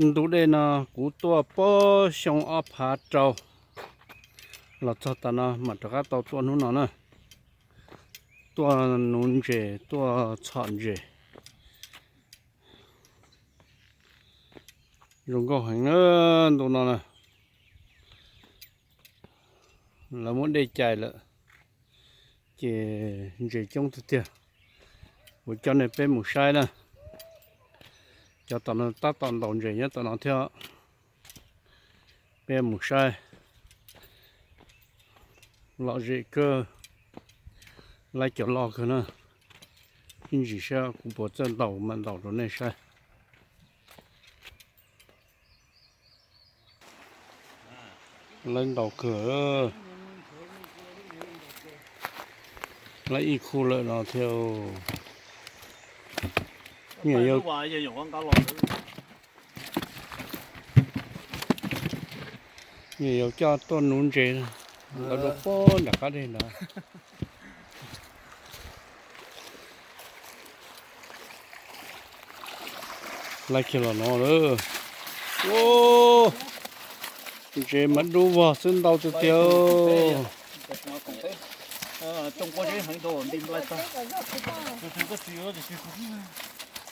Ntu dej no kuv tuaj puag xyoo ob phav rau los txog tav no mam rov qab tau tuaj hnub no na. Tuaj nuv ntses, tuaj txhom ntses. Zoo nkauj heev na, ntu no na. Lawv muab dej cais lawm, ces ntses coob tiag tiag. Kuv coj nej peb mus saib na. Cov tom no tab tom ntaus ntses nyob tom no thiab. Peb mus saib. Lom zem kawg, laib cov loj kawg na. Ib ntsis saib kuv puas txawj ntaus mas ntaus rau nej saib. Laib ntau kawg, laib ib khub lawm no thiab. Nyiam yuav, nyiam yuav coj tuaj nuv ntses, lawv dua puag nram qab deg ntawd. Laib kiag los no lawm. Ntses mas dub vog xwb ntau tiag tiag.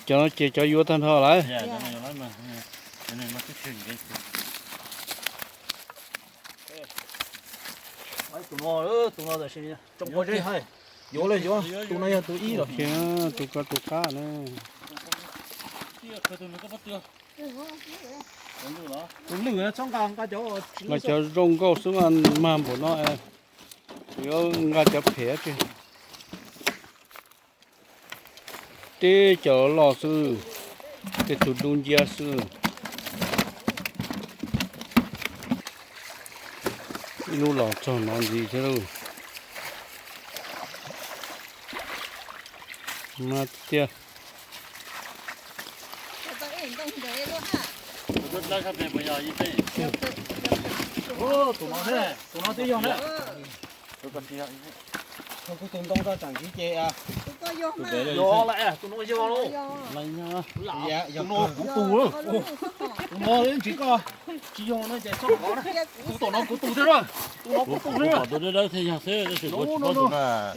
Cov no ces cov yuav tag nrho lawm. Tus no, tus no, yuav, tus no yog tus ib los. Tus ko tus qab na. Tus lwj txhob nqa, nqa cov, nqa cov zoo nkauj xwb mas mag npaum no, yuav nqa cov phem tsi. Tib cov loj xwb, tej tug dub nciab xwb. Ib lub los txog no ntxiv thiab lauj. Mas tiag. Tus no, tus no twb yog na. Kuv tus ntoo tau tsam ntxiv ces, yog lawm, tus no yog lauj. Tus no kuv tus, tus no ntxiv koj tsis yog no ces txhob kov na. Tus tom no kuv tus thiab na, tus no kuv tus thiab.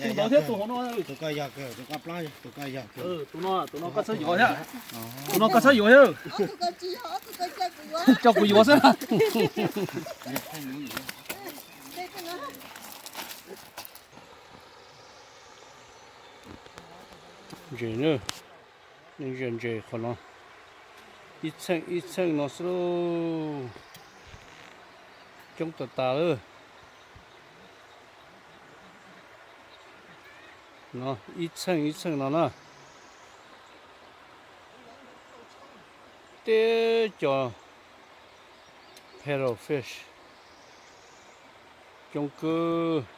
Tus ntawd thiab tus hauv no, tus ko yog kawg, tus ko plab, tus ko yog kawg. Tus no, tus no koj txhob yuav thiab, tus no koj txhob yuav thiab. Coj kuv yuav xwb. Ntses na, nej ntsia ntses qhov no, ib txheej ib txheej no xwb lauj. Coob tas tas lawm. No, ib txheej ib txheej no na. Teb cov paddle fish coob kawg.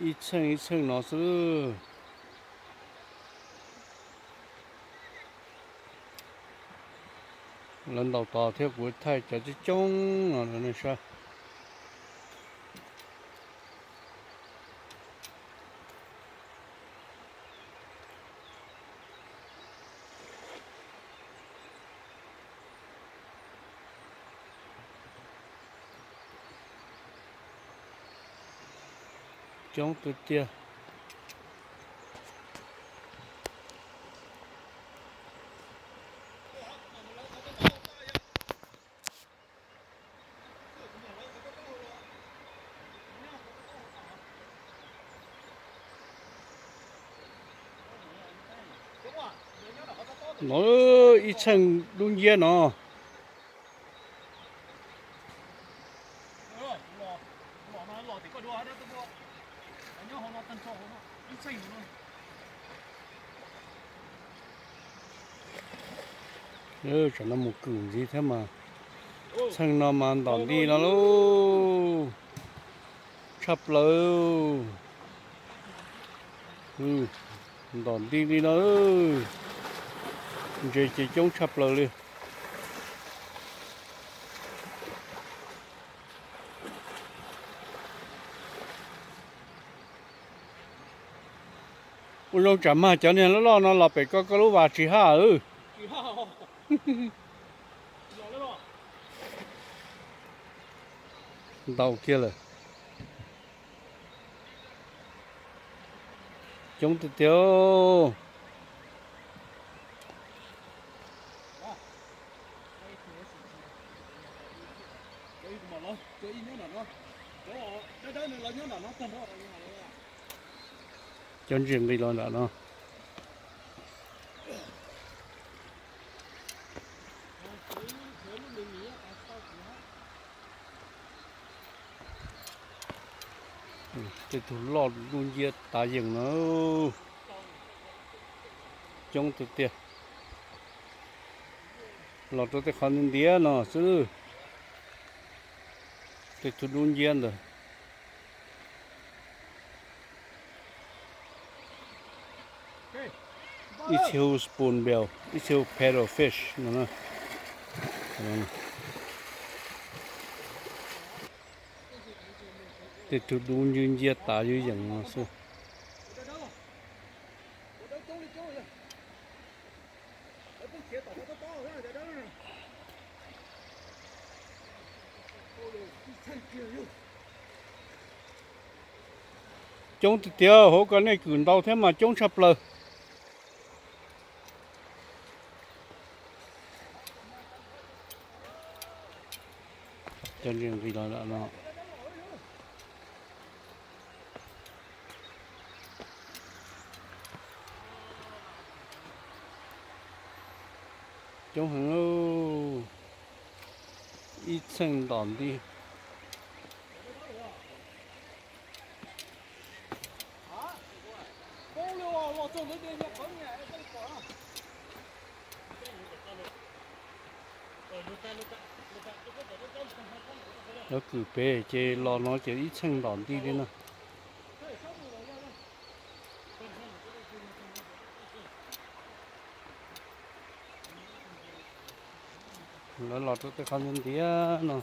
Ib txheej ib txheej no xwb. Lawv ntaus tod thiab, kuv thaij cov coob coob no rau nej saib. Coob tiag tiag. No ib txheej dub nciab no. Tsam no mus kwm ntxiv thiab mas txheej no mas ntom nti no lauj. Tshaj plaws. Ntom nti li no. Ntses ces coob tshaj plaws li. Ua zoo tsam mag cov niag loj loj no los pem koj, koj lub vas tsis haj. Ntau kiag lawm. Coob tiag tiag. Cov ntsia nqis los nram no. Tej tug loj dub nciab tas yees no. Coob tiag tiag. Los rau tej qhov ntiav ntiav no xwb. Tej tug dub nciab ntawd. Ib txhia hu spoonbill, ib txhia hu paddle fish no. Tej tug dub nciab nciab tas yees yees no xwb. Coob tiag tiag, hauv ko nej kwm ntau thiab mas coob tshaj plaws. Cov ntsia nqis los no. Coob heev, ib txheej ntom nti. Lawv kwm pem ces los no ces ib txheej ntom nti li na. Lawv los rau tej qhov ntiav ntiav no.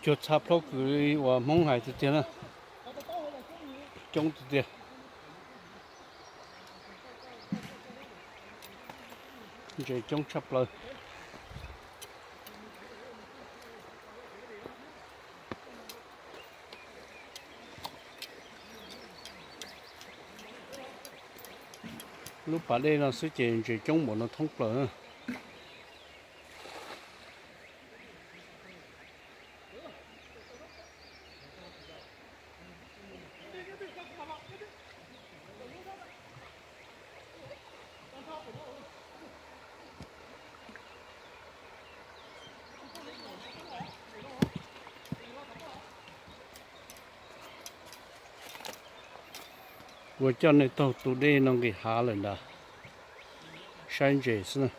Cuag txha plaub kws li uas Hmoob hais tiag tiag na. Coob tiag tiag. Ntses coob tshaj plaws. Lub pas dej no xwb ces ntses coob npaum no thoob plaws na. Kuv coj nej taug tus dej no nqis hav lawm ntag, saib ntses xwb na.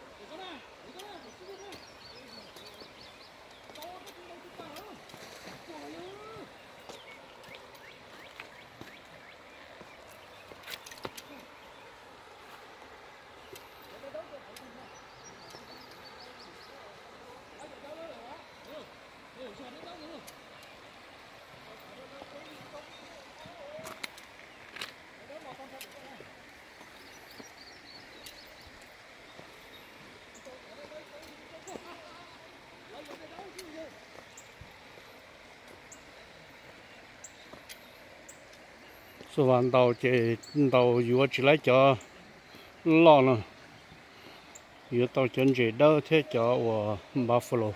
Xuas vas ntaus ces ntaus yuav tsis laib cov loj no, yuav tau cov ntses dawb thiab cov uas buffalo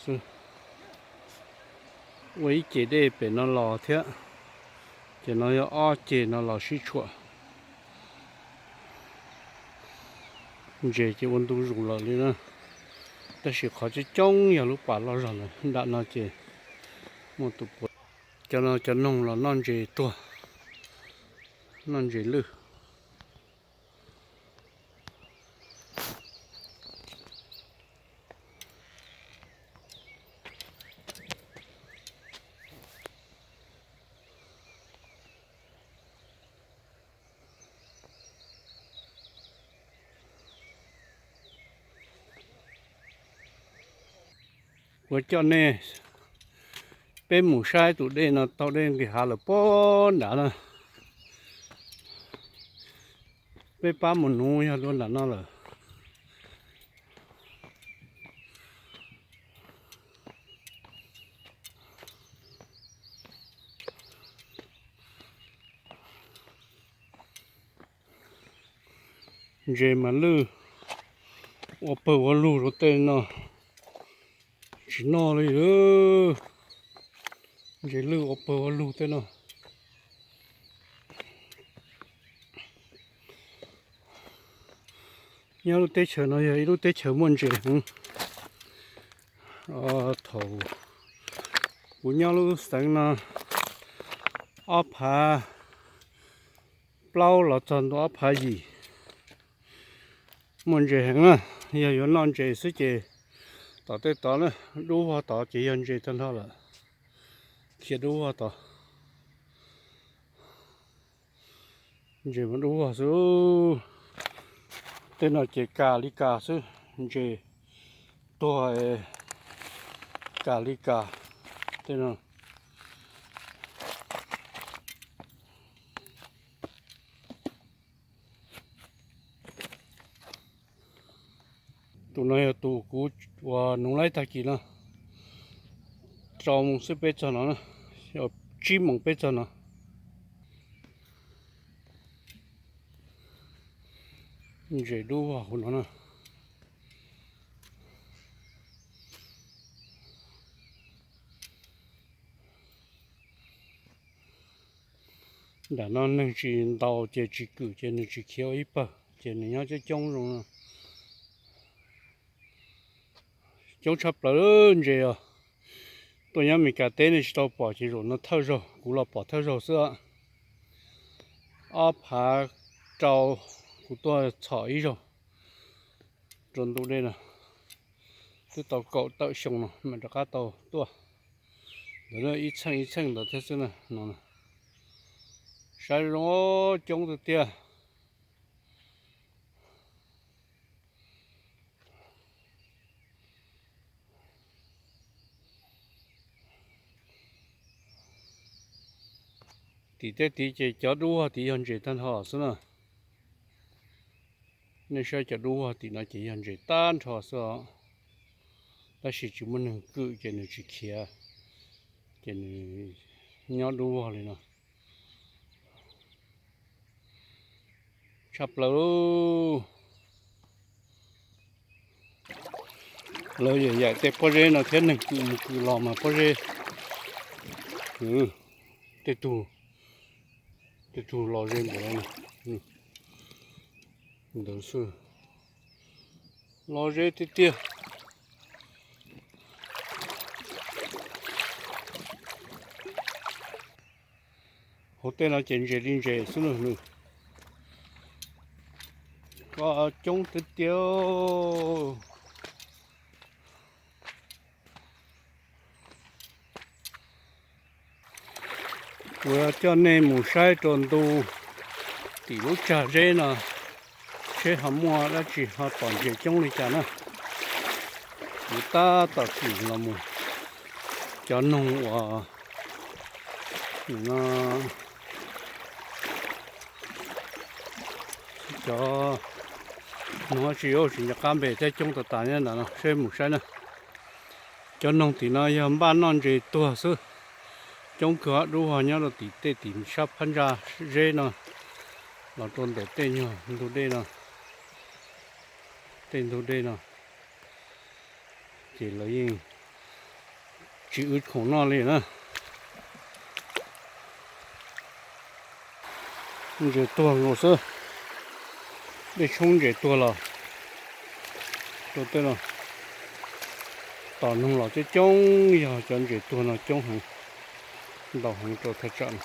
xwb. Ua ib ce dej pem no los thiab, ces no yog ob ce no los sib tshuam. Ntses ces ua ntu zus lawm li na, tab sis qhov coob coob yog lub pas loj zog lawm. Nram no ces muaj tus puav, cov no cov noog los noj ntses tuag, noj ntses lwj. Kuv coj nej peb mus saib tus dej no tau dej nqis hav lawm puag nrad na. Peb pab mus nuv yog dua nram no lawm. Ntses mas lwj ua pawg ua lug rau tej no, tsis noj li. Ntses lwj ua pawg ua lug tej no. Nyob lub teb chaws no yog ib lub teb chaws muaj ntses heev. Thaum kuv nyob lub xeev no ob phav plaub los txog ntua ob phav yim, muaj ntses heev na. Yog yuav noj ntses xwb ces tom tej tod na, dub vog tod ces yog ntses tag nrho lawm. Khiav dub vog tod, ntses mas dub vog xwb. Tej no ces kas li kas xwb, ntses tuag kas li kas. Tej no Tus no yog tus kuv uas nuv laib tag kis no, rau moos xwb peb txog no, tsib moos peb txog no. Ntses dub vog hauv no na. Nram no neeg tsis ntaus ces tsis kwm ces nws tsis khiav ua ib pawg ces nws nyob coob coob zoo no. Coob tshaj plaws ntses os. Tuaj nyob Meskas teb nej tsis tau pom ces zaum no thawj zaug kuv los pom thawj zaug xwb. Ob phav rau kuv tuaj txhom ib zaug rau ntu dej no, twb tau kaum tawm xyoo no mam rov qab tau tuaj. Ntawd ib txheej ib txheej ntawd thiab xwb na no. Saib zoo coob tiag tiag. Tim tej tid ces cov dub vog tid yog ntses tag nrho xwb na. Nej saib cov dub vog tim no ces yog ntses tag nrho xwb os. Tab sis tsis muaj neeg kwm ces nws tsis khiav, ces nws nyob dub vog li no. Tshaj plaws. Lawv yaim yaim tej pob zeb no thiab neeg kwm mus kwm los mas pob zeb, tej tug, tej tug los ze npaum no. Ntawd xwb, los ze tiag tiag. Hauv tej no ces ntses li ntses xwb na. Koj coob tiag tiag. Kuv coj nej mus saib rau ntu tim lub tsag zeb no, seb ho muaj dab tsi ho pom ntses coob li cas na. Kuv tab tom kim los mus cov noog uas no, cov noog dab tsi tsis nco qab npe thiab, coob tas tas nyob ntawd no, seb mus saib na. Cov noog tim no yog npaj noj ntses tuag xwb. Coob kawg, dub vog nyob rau tim tej tim sab phab ntsa zeb no los rau ntawm tej nyuag ntug dej no, tej ntug dej no, ces lawv yeej tsis wb khoom noj li na. Ntses tuag nkaus xwb, dej tshoob ntses tuag los rau tej no. Tom noog los coob coob yog cov ntses tuag no coob heev, ntau heev rau thaj tsam no.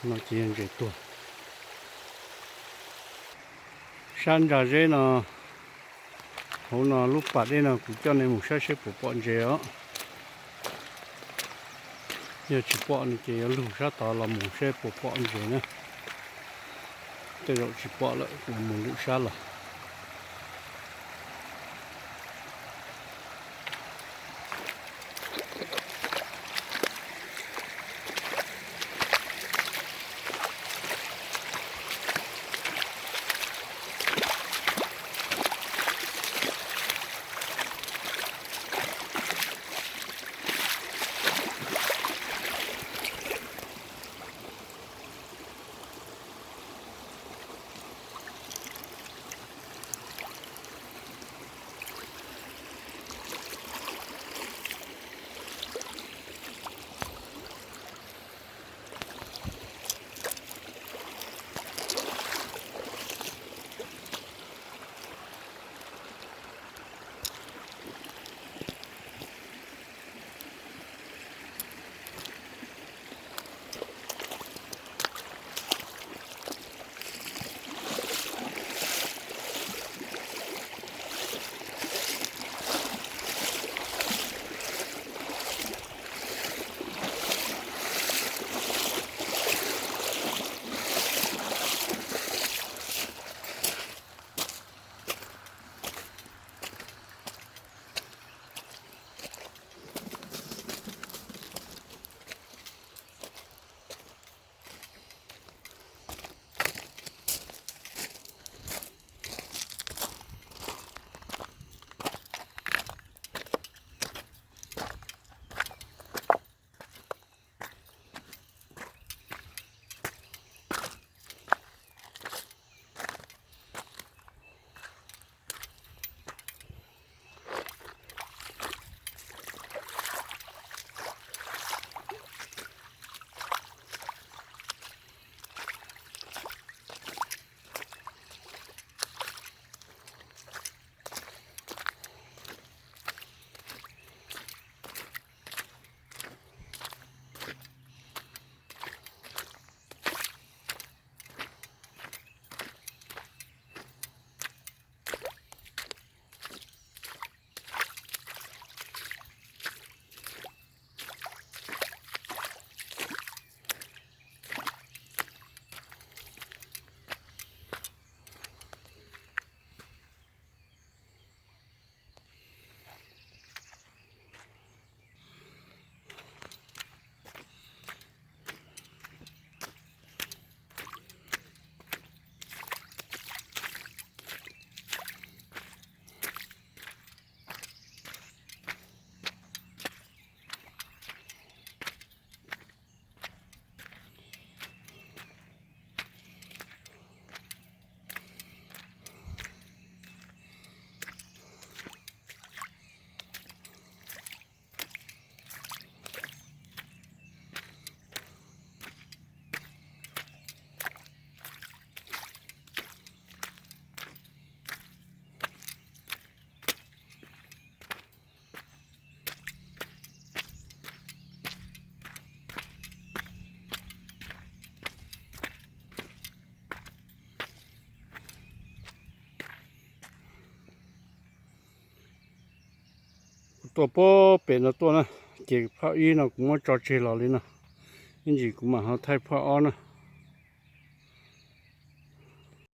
No ces yog ntses tuag. Sab ntsa zeb no, hauv no lub pas dej no kuv coj nej mus saib seb puas pom ntses os. Yog tsis pom no ces yuav lug sab tod los mus seb puas pom ntses na. Tej zaum tsis pom lawm kuv mus lwm sab los. Tuaj puag pem no tuaj na, ces phaj ib no kuv muab tso tseg los li no, ib ntsis kuv mam ho thaij phaj ob na.